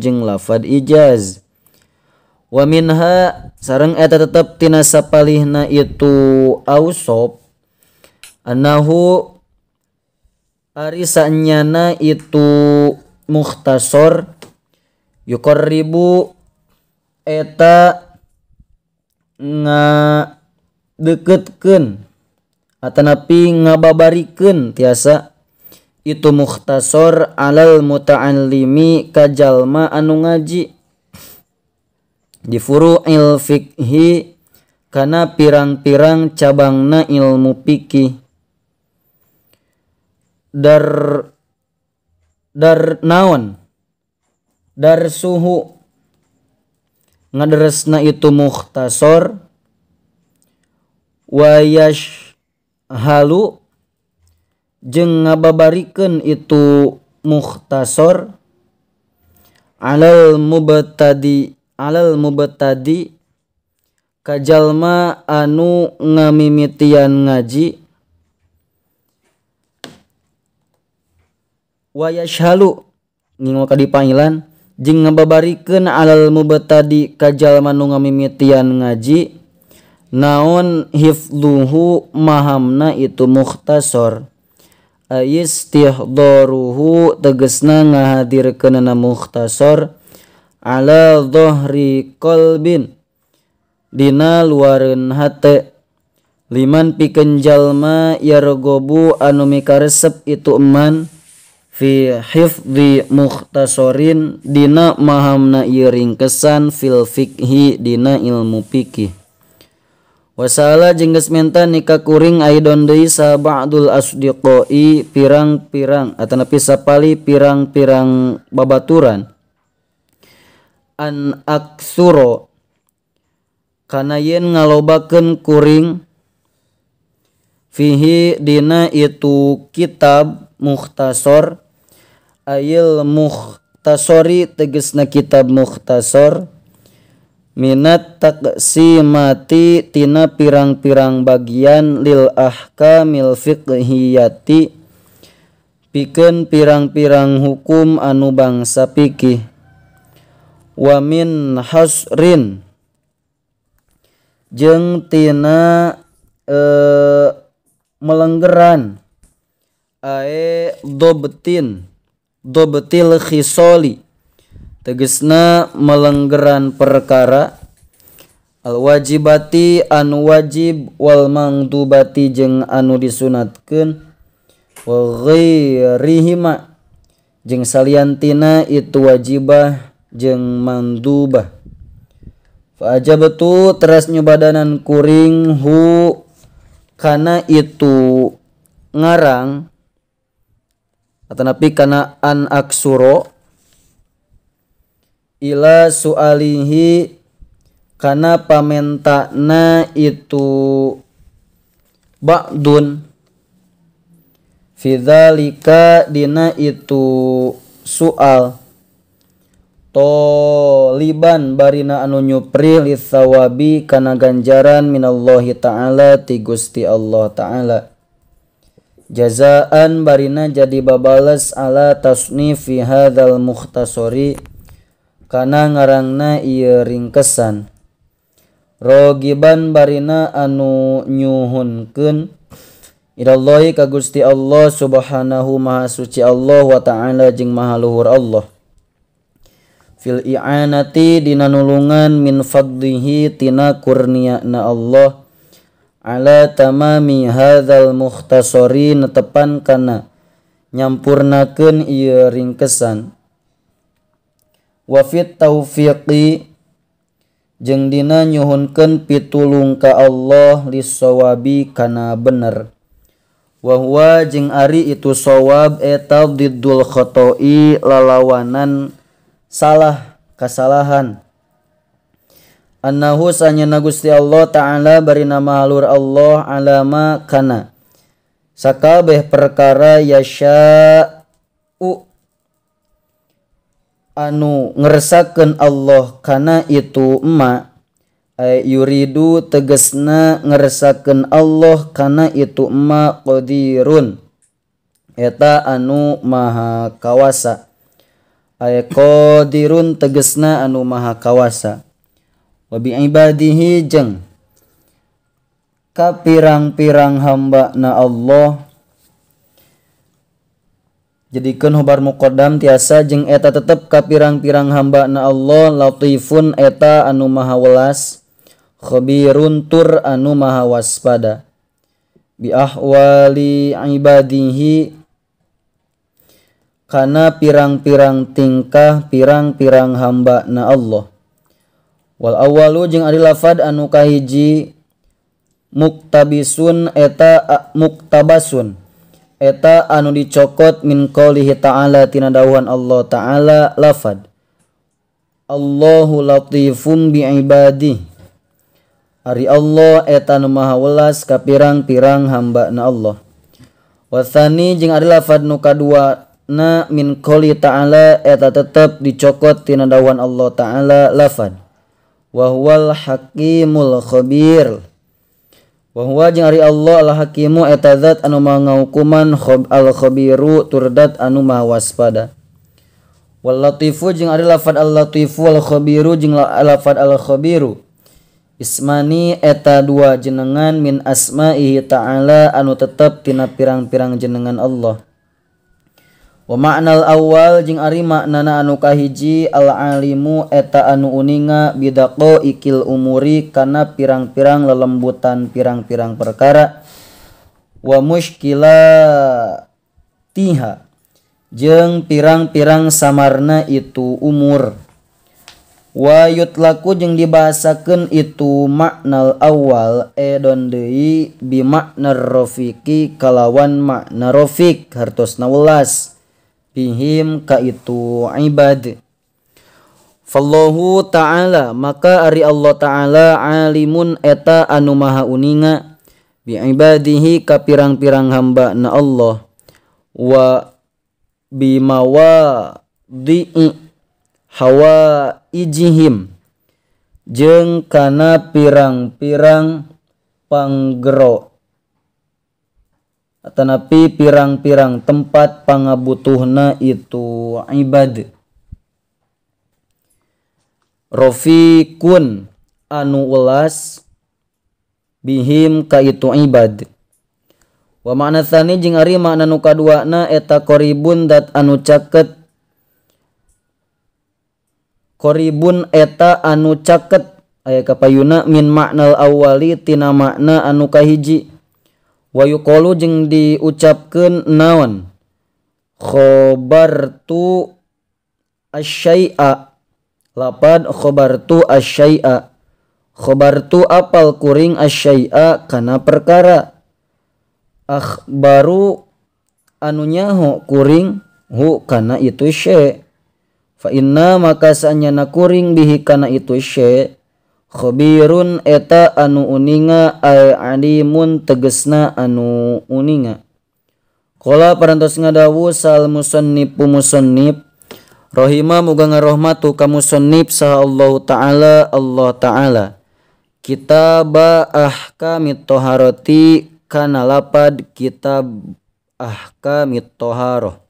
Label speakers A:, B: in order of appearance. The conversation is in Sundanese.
A: Jeung lafad ijaz wa minha sareng eta tetep tina sapalihna itu ausop annahu ari sanyana itu mukhtasor yuqarribu eta ngadeketkeun atanapi ngababarikeun tiasa itu mukhtasor alal muta'allimi ka jalma anu ngaji di furu'il fikhi kana pirang-pirang cabangna ilmu fikih dar dar naon dar suhu ngaderesna itu mukhtasor wa yashhalu jeung ngababarikeun itu mukhtasor alal mubtadi ka jalma anu ngamimitian ngaji wa yashhalu ngingo ka dipanggilan jeung ngababarikeun alal mubtadi ka jalma anu ngamimitian ngaji naon hifdhuhu mahamna itu mukhtasor ayistihdaruhu tegesna ngahadirkeunana mukhtasor ala dhahri qalbin dina luareun hate liman pikeun jalma yargobu anu mikaresep itu eman fi hifdzi mukhtasorin dina mahamna ieu ringkesan fil fikhi dina ilmu fikih. Wasala jeung geus menta nikah kuring aidon deui sabadul asdiqai pirang-pirang atanapi sapali pirang-pirang babaturan an aksuro kana yen ngalobakeun kuring fihi dina itu kitab mukhtasor ayil mukhtasori tegesna kitab mukhtasor minat taqsimati tina pirang-pirang bagian lil ahkamil fiqhiyati pikeun pirang-pirang hukum anu bangsa fikih wa min hasrin jeung tina melenggeran ae dobtin dobtil khisoli tegesna melenggeran perkara al wajibati anu wajib wal mangdubati jeung anu disunatkeun wa ghairihima jeung saliantina itu wajibah jeung mandubah. Fa ajabtu teras nyubadanan kuring hu kana itu ngarang atanapi kana an aksuro ila sualihi kana pamentana itu ba'dun fi dzalika dina itu soal toliban barina anu nyupri litsawabi kana ganjaran minallahi ta'ala ti Gusti Allah ta'ala jazaan barina jadi babales ala tasnifi hadzal mukhtasori kana ngarangna ieu ringkesan rogiban barina anu nyuhunkeun ilallahi ka Gusti Allah subhanahu maha suci Allah wa ta'ala jeung maha luhur Allah fil i'anati dina nulungan min fadlihi tina kurniana Allah ala tamami hadzal mukhtasori netepan kana nyampurnakeun ieu ringkesan wa fit taufiqi jeung dina nyuhunkeun pitulung ka Allah lissawabi kana bener wa huwa jeung ari itu sawab eta diddul khata'i lalawanan salah kasalahan annahu sanyana Gusti Allah ta'ala bari nama halur Allah alama kana sakabeh perkara yasya'u anu ngersakeun Allah kana itu emma ay yuridu tegesna ngersakeun Allah kana itu emma qadirun eta anu maha kawasa. Ay qadirun tegesna anu maha kawasa. Wa bi ibadihi jeung ka pirang-pirang hamba na Allah. Jadikeun khobar muqaddam tiasa jeung eta tetep ka pirang-pirang hamba na Allah latifun eta anu maha welas, khabirun tur anu maha waspada. Bi ahwali ibadihi kana pirang-pirang tingkah pirang-pirang hamba na Allah. Wal awwalu jeung ari lafad anu kahiji muktabisun eta muktabasun eta anu dicokot min qoulihi ta'ala tina dawuhan Allah ta'ala lafad Allahu latifum bi ibadihi. Ari Allah eta nu maha welas ka pirang-pirang hamba na Allah. Wasani jeung ari lafad nu kadua na min qouli ta'ala eta tetep dicokot tina dawuhan Allah ta'ala lafad wa huwal hakimul khabir. Wa huwa jeung ari Allah al hakimu eta zat anu maha ngahukuman, al khabiru tur zat anu maha waspada. Wal latifu jeung ari lafad al latifu wal khabiru jeung lafad al khabiru ismani eta dua jenengan min asma'ihi ta'ala anu tetep tina pirang-pirang jenengan Allah. Wa ma'nal awal jeung ari maknana anu kahiji al alimu eta anu uninga bidaqo ikil umuri kana pirang-pirang lelembutan pirang-pirang perkara wa muskilatiha jeung pirang-pirang samarna itu umur. Wa yutlaku jeung dibahasakeun itu maknal awal edon deui bi makna rafiqi kalawan makna rafiq hartosna welas bihim ka itu ibad. Fallahu ta'ala maka ari Allah ta'ala alimun eta anu maha uninga bi ibadihi ka pirang-pirang hamba na Allah wa bimawadi'i hawa ijihim jeung kana pirang-pirang panggero atanapi pirang-pirang tempat pangabutuhna itu ibad. Rafiqun anu welas bihim ka itu ibad. Wa makna tsani jeung ari makna nu kaduana eta qaribun dat anu caket. Qaribun eta anu caket aya kapayuna min maknal awali tina makna anu kahiji. Wa yuqalu jeung diucapkeun naon khabartu asyai'a lapad khabartu asyai'a khabartu apal kuring asyai'a kana perkara akhbaru anu nyaho kuring hu kana itu syai' fa inna maka saanyana kuring bihi kana itu syai' khabirun eta anu uninga ay alimun tegesna anu uninga. Qala parantos ngadawu sal musannifu musannif rahima muga ngarohmatu ka musannif saha Allah ta'ala Allah ta'ala kitaba ahkamit toharati kana lapad kitab ahkamit toharoh.